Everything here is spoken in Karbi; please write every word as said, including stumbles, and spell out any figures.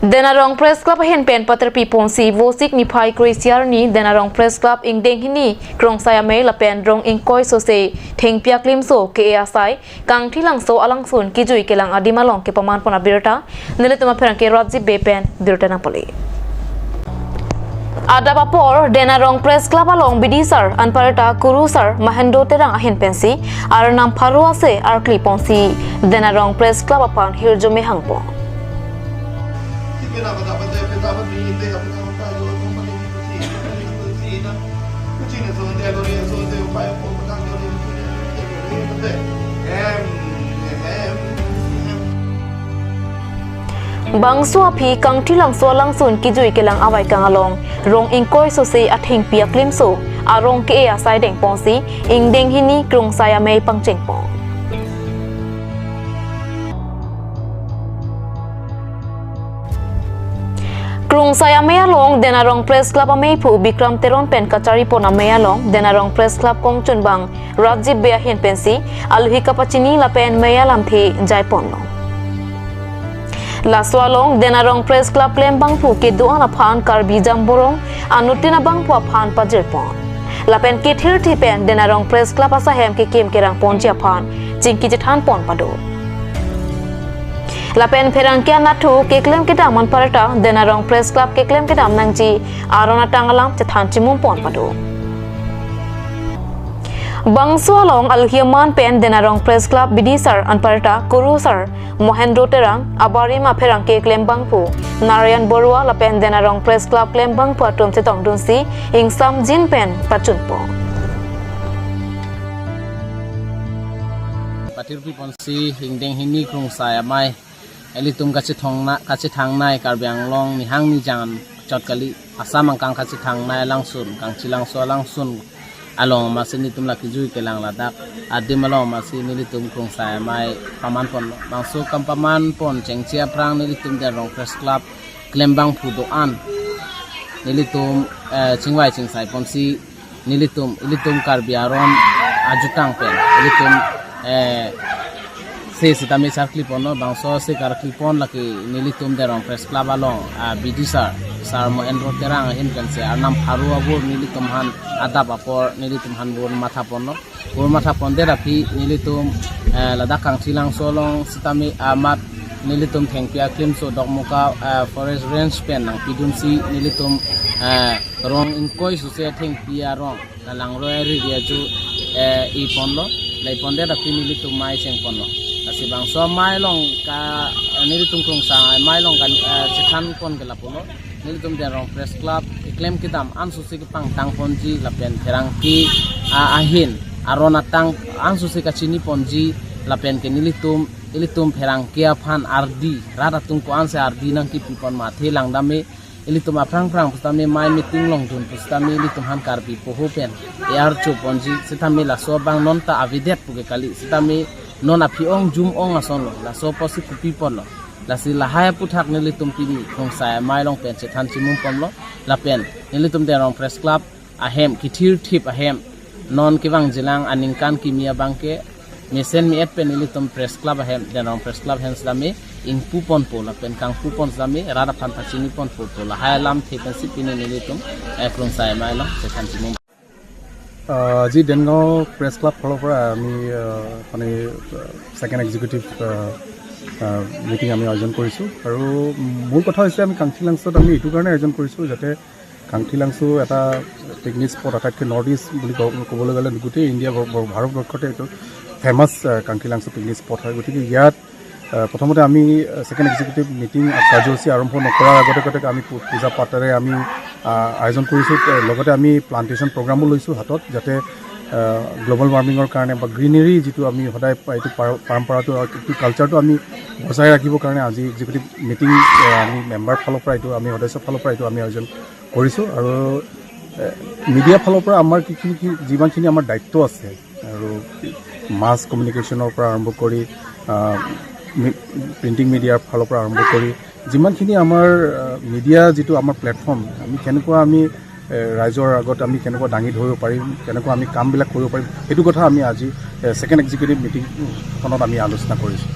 Denarong Press Club ahin pen paterpi ponsi Vosik niphai kre-isi arni Denarong Press Club ingdeng hini Krongsai Amei lapen rong ingkoi sose thengpi aklimso ke-e asai Kangthilangso alangsun kijui kelang adim along kepaman pon abirta nelitum apherangke Rajib Bey pen birta nangpale. Adap apor Denarong Press Club along B D sir anparta Kuru sir Mahendro Terang ahin pensi Arnam pharo ase arkli ponsi Denarong Press Club aphan hirjume hangpon. Bangso aphi Kangthilangso alangsun kijui kelang avaikang along rong ingkoi sose athengpi aklimso arong ke-e asai dengponsi ingdeng hini Krongsai Amei pangchengpon. Krongsai Amei along Denarong Press Club ameiphu Bikram Teron pen kacharipon amei along Denarong Press Club kongchunbang Rajib Bey ahin pensi alohi kapachini lapen mei alamthe jaiponlo. Laso along Denarong Press Club klembangphu kedo-an aphan Karbi Jamborong anuttin abangphu aphan pajirpon. Lapen kethirthe pen Denarong Press Club asahem kekim kerangponji aphan chingki chethanpon pado. Lapen pherangke anatthu keklem kedam anparta Denarong Press Club keklem kedam nangji aron atang alam chethan chimumpon pado. Bangso along alohi aman pen Denarong Press Club B D sir anparta Kuru sir Mohendro Terang, abarim apherangke klembangphu Narayan Borua lapen Denarong Press Club klembangphu atum chetongdunsi ingsamjin pen pachunpon. Patirpi ponsi ingdeng hini Krongsai Amei ilitum kachethongna kachethangnei Karbi Anglong nihang nijang chot kali, Assam angkang kachethangnei alangsun, Kangthilangso alangsun along masi nelitum la kijui kelang ladak adim along masi nelitum Krongsai Amei paman ponlo. Bangso kam paman pon chengche aphrang nelitum Denarong Press Club klembangphu do-an nelitum, eh, chingvai chingsai ponsi nelitum, ilitum Karbi aron ajutang pen ilitum, eh, se sitame charkli ponlo, bangso se karkli pon lake nelitum Denarong Press Club along, ah, B D sir, sir Mohendro Terang ahin pensi Arnam pharo abur nelitum aphan adap apor nelitum aphan bur matha ponlo. Bur matha pondet aphi nelitum, eh, ladak Kangthilangso along sitame amat nelitum thengpi aklimso Dokmoka, eh, Forest Range pen nangpidunsi nelitum, eh, rong ingkoi sose thengpi arong kalang roi ari dia ju, eh, i ponlo, la i pondet aphi nelitum mei cheng ponlo. Lasi bangso amei along ka, eh, nelitum Krongsai Amei along kan, eh, chethan pon ke lapulo. Nelitum Denarong Press Club keklem kedam ansose kepangtang ponji lapen pherangke, ah, ahin aron atang ansose kachini ponji lapen ke nelitum, ilitum pherangke aphan ardi, rat atum ko-ansi ardi nangkipi pon ma athe langdam me, ilitum aphrang phrang pusitame mei meeting longdun pusitame ilitum aphan Karbi poho pen e-archo ponji, sitame laso abang non ta avedet pu ke kali, sitame non aphi-ong jum-ong asonlo, laso apotsi kopi ponlo. Lasi lahai aphuthak nelitum pini Krongsai Amei along pen chethan chimum ponlo, lapen nelitum Denarong Press Club ahem kethirthip ahem non kevangjilang aningkan kimi abang ke mesen mi-et pen nelitum Press Club ahem, Denarong Press Club ahem sitame ingpu ponpo lapen kangpu pon sitame rat aphan pachini ponpo pu lahai alamthe pensi pini nelitum, eh, Krongsai Amei along chethan chimum. আহ, আজি দেনগাঁও press club ফালৰ পৰা আমি, আহ, মানে, আহ, second executive, আহ, আহ, মিটিং আমি আয়োজন কৰিছোঁ। আৰু মূল কথা হৈছে আমি কাংথিলাংছত আমি এইটো কাৰণে আয়োজন কৰিছোঁ যাতে কাংথিলাংছো এটা পিকনিক স্পট, আটাইতকৈ নৰ্থ ইষ্ট বুলি ক-, ক'বলৈ গ'লে গোটেই ইণ্ডিয়া, ভ-, ভ-, ভাৰতবৰ্ষতে এইটো ফেমাছ, আহ, কাংথিলাংছো পিকনিক স্পট হয়। গতিকে ইয়াত, আহ, প্ৰথমতে আমি, আহ, ছেকেণ্ড এক্সিকিউটিভ মিটিং, আহ, কাৰ্যসূচী আৰম্ভ নকৰাৰ আগতে আগতে আমি পূ-, পূজা পাঠেৰে আমি, আহ, আয়োজন কৰিছোঁ। আহ, লগতে আমি প্লাণ্টেশ্যন প্ৰগ্ৰামো লৈছোঁ হাতত, যাতে, আহ, গ্ল'বেল ৱাৰ্মিঙৰ কাৰণে বা গ্ৰীনেৰী যিটো আমি সদায় পা-, এইটো পাৰ-, পৰম্পৰাটো আৰু এইটো কালচাৰটো আমি বজাই ৰাখিবৰ কাৰণে আজি এক্সিকিউটিভ মিটিং, আহ, আমি মেম্বাৰ ফালৰ পৰা এইটো, আমি সদস্য ফালৰ পৰা এইটো আমি আয়োজন কৰিছোঁ। আৰু, এ, মিডিয়া ফালৰ পৰা আমাৰ কি, কি, কি, যিমানখিনি আমাৰ দায়িত্ব আছে আৰু মাছ কমিউনিকেশ্যনৰ পৰা আৰম্ভ কৰি, আহ, মি-, প্ৰিণ্টিং মিডিয়াৰ ফালৰ পৰা আৰম্ভ কৰি যিমানখিনি আমাৰ, আহ, মিডিয়া যিটো আমাৰ প্লেটফৰ্ম, আমি কেনেকুৱা আমি, এ, ৰাইজৰ আগত আমি কেনেকুৱা দাঙি ধৰিব পাৰিম, কেনেকুৱা আমি কামবিলাক কৰিব পাৰিম, সেইটো কথা আমি আজি, এ, ছেকেণ্ড এক্সিকিউটিভ মিটিংখনত আমি আলোচনা কৰিছোঁ।